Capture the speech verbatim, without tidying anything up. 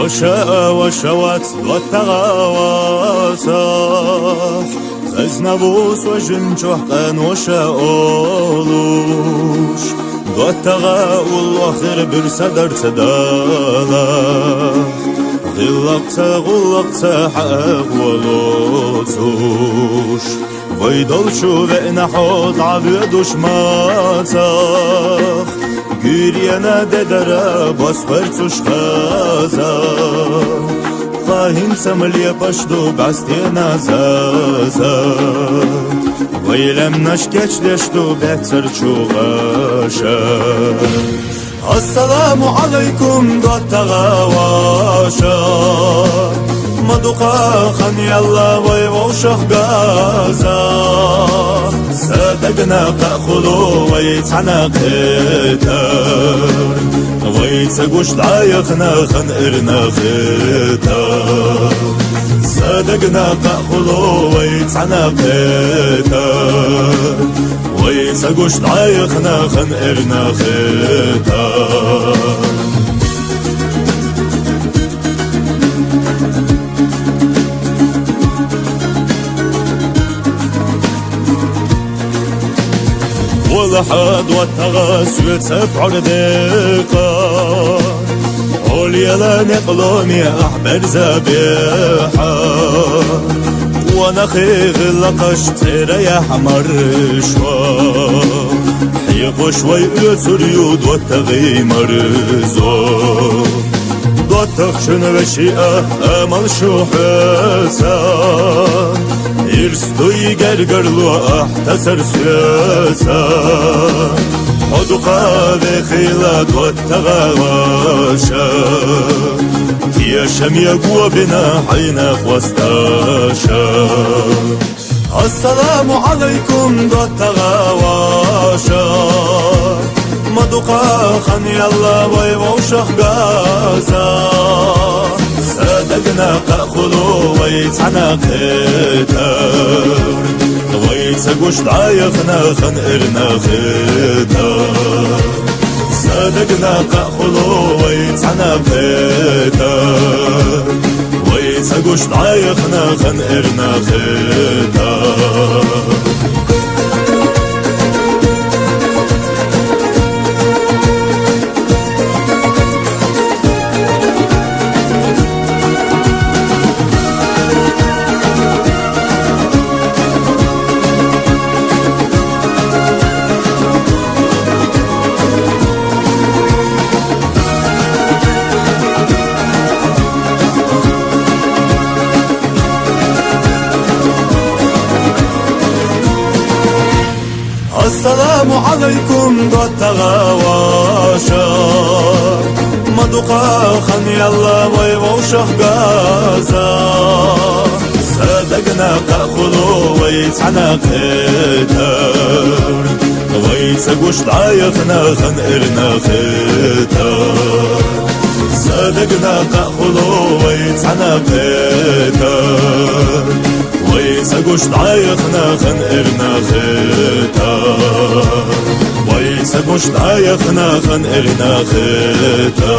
Ваша, ваша вац, доттагӀа вацахь, хазна ву со жимчохь къаноша олуш. ДоттагӀа уллохь хир буьрса дар ца далахь, гӀиллакхца, гӀуллакхца хьагӀо лоцуш. Вай долчу веана хьо дӀавоьдуш мацах, гуьйренан де дара бос барцуш хаза. Тхан хӀинца-м лепаш ду бӀаьстенан заза, вай лаьмнаш кечдеш ду беццарчу гӀаша. Ассаламу Ӏалайкум, доттагӀа ваша! Ма дукха хан яьлла вай вовшах газа. Сан дагна кхаъ хуьлу вай цхьана кхетар, вай ца гуш дӀаяхна хан эрна хетар. Сан дагна кхаъ хуьлу вай цхьана кхетар, вай ца гуш дӀаяхна хан эрна хетар. Валахь, доттагӀа, соьца пхьор декъа, хьо лела некъ ломе ахь берзабехьа. Къонахий гӀиллакхаш цӀераяхь маршо, хьехош вай оьцур ю доттагӀий марзо. ДоттагӀчун вешиъа амал шу хьоьца, ирс дуй гергарло ахь тасар соьца. Хьо дукха вехийла, доттагӀа ваша, тешаме го бина хьайна хьосташа. Ассаламу Ӏалайкум, доттагӀа ваша! Ма дукха хан яьлла вай вовшах газа. Сан дагна кхаъ хуьлу вай цхьана кхетар, вай ца гуш дӀаяхна хан эрна хетар. Сан дагна кхаъ хуьлу вай цхьана кхетар, вай ца гуш дӀаяхна хан эрна хетар. Ассаламу Ӏалайкум, доттагӀа ваша! Ма дукха хан яьлла вай вовшах газа. Сан дагна кхаъ хуьлу вай цхьана кхетар, вай ца гуш дӀаяхна хан эрна хетар. Сан дагна кхаъ хуьлу вай цхьана кхетар, вай ца гуш дӀаяхна хан эрна хетар. Вай ца гуш дӀаяхна хан эрна хетар.